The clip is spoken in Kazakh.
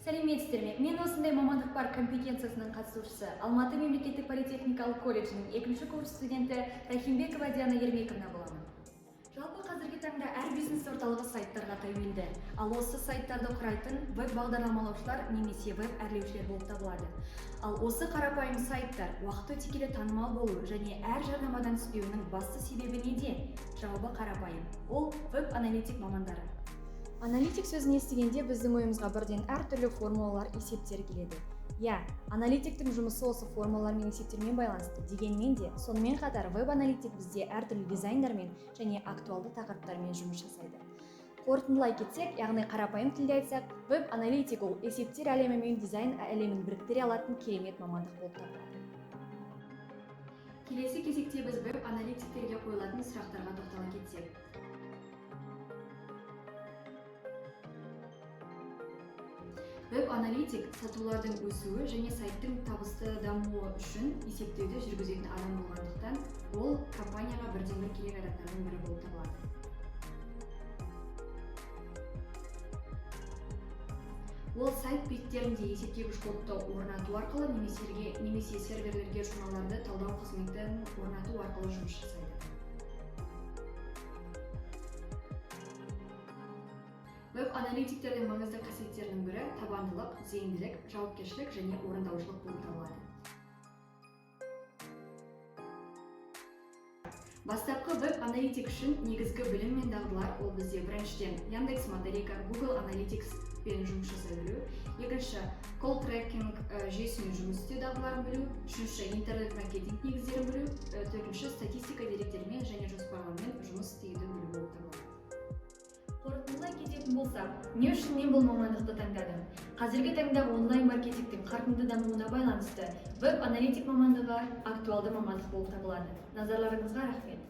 Сәлеметсіздер ме? Мен осындай мамандық бар компетенциясының қатысушысы, Алматы мемлекеттік политехникалық колледжінің екінші курс студенті Рахимбекова Диана Ермековна боламын. Жалпы, қазіргі таңда әр бизнес орталығы сайттарға тәуелді. Ал осы сайттарды құрайтын веб бағдарламалаушылар немесе веб әрлеушілер болып табылады. Ал осы қарапайым сайттар уақыт өте келе танымал болу және әр жарнамадан түспеуінің басты себебі неде? Жауабы қарапайым. Ол веб аналитик мамандары. Аналитик сөзін естігенде біздің ойымызға бірден әртүрлі формулалар, есептер келеді. Иә, аналитиктің жұмысы осы формулалар мен есептермен байланысты. Дегенмен де, сонымен қатар веб аналитик бізде әртүрлі дизайндармен және актуалды тақырыптармен жұмыс жасайды. Қорытындылай кетсек, яғни қарапайым тілде айтсақ, веб аналитик ол есептер әлемі мен дизайн әлемін біріктіре алатын керемет мамандық болып табылады. Келесі кезекте біз веб аналитиктерге қойылатын сұрақтарға тоқтала кетсек. Веб аналитик сатулардың өсуі және сайттың табысты дамуы үшін есептеуді жүргізетін адам болғандықтан, ол компанияға бірден бір керек адамдардың бірі болып табылады. Ол сайт беттерінде есептегіш кодты орнату арқылы немесе серверлерге журналдарды талдау қызметін орнату арқылы жұмыс жасайды. Веб аналитиктердің маңызды қасиеттерінің бірі табандылық, зейінділік, жауапкершілік және орындаушылық болып табылады. Бастапқы веб аналитик үшін негізгі білім мен дағдылар ол бізде біріншіден Яндекс Моторика, Google Analytics пен жұмыс жасай білу, екінші call tracking жүйесімен жұмыс істеу дағдыларын білу, үшінші интернет маркетинг негіздерін білу, төртінші статистика деректерімен және жоспарлаумен жұмыс істеуді білу болып табылады. Қорытындылай кететін болсақ, не үшін мен бұл мамандықты таңдадым? Қазіргі таңда онлайн маркетингтің қарқынды дамуына байланысты веб аналитик мамандығы актуалды мамандық болып табылады. Назарларыңызға рахмет.